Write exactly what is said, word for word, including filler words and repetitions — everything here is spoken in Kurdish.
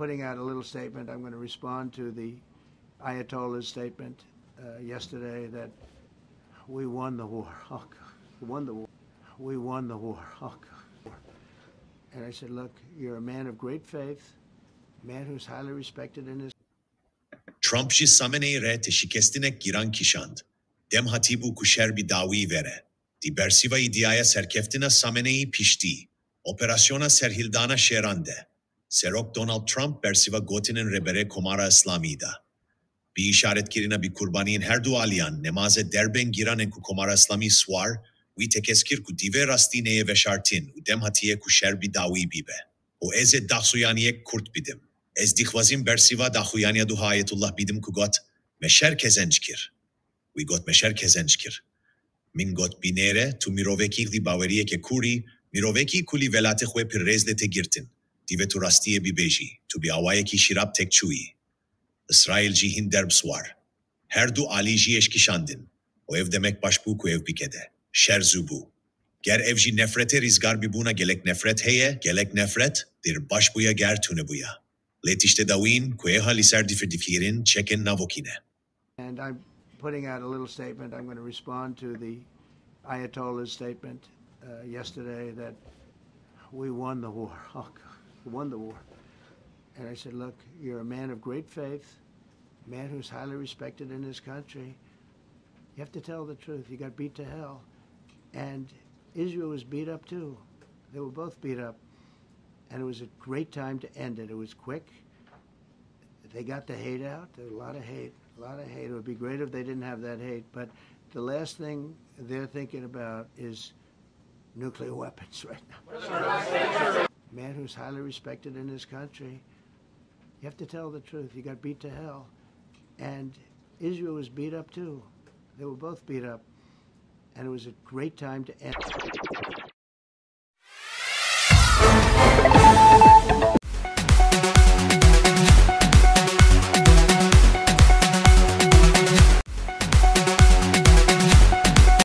putting out a little statement. I'm going to respond to the Ayatollah's statement uh, yesterday that we won the war. Oh, God, we won the war. We won the war. Oh, God. And I said, look, you're a man of great faith, a man who's highly respected in his Trump jî Sameneyî re te şikestinek giran kişand. Dem hatîbû ku şer bi dawî vere. Di bersiva îdiaya serkeftina Sameneyî piştî operasyona serhildana şêran de, Serok Donald Trump bersiva gotinên Rêberê Komara Îslamî da. Bi îşaretkirina bi qurbaniyên her du aliyan, nemaze derbên giran ên ku Komara Îslamî swar wî tekez kir ku divê rastî neyê veşartin û dem hatiye ku şer bi dawî bibe. Û ez ê daxuyaniyek kurt bidim. Ez dixwazim bersiva daxuyaniya duha Ayetullah bidim ku got, me şer kezenc kir. Wî got, me şer kezenc kir. Min got, binêre, tu mirovekî di baweriyeke kûr î, mirovekî ku li welatê xwe pir rêz de tê girtin. Divê tu rastiyê bibêjî, tu bi awayekî şirab têk çûyî. Îsraîl jî hin derb swar. Her du alî jî eşkişandin. Û ev demek baş bû ku ev bikede. Şer zû bû. Ger ev jî nefretê rîzgar bibûna gelek nefret heye, gelek nefret, dir baş bûya ger tune bûya. Lê tiştê dawîn ku êha li ser difir difikirin çekên navokî ne. And I'm putting out a little statement. I'm going to respond to the Ayatollah's statement uh, yesterday that we won the war. Oh, God, we won the war. And I said, look, you're a man of great faith, a man who's highly respected in his country. You have to tell the truth. You got beat to hell. And Israel was beat up too. They were both beat up. And it was a great time to end it. It was quick. They got the hate out. There was a lot of hate, a lot of hate. It would be great if they didn't have that hate. But the last thing they're thinking about is nuclear weapons right now. Man who's highly respected in his country, you have to tell the truth. You got beat to hell. And Israel was beat up too. They were both beat up. And it was a great time to end.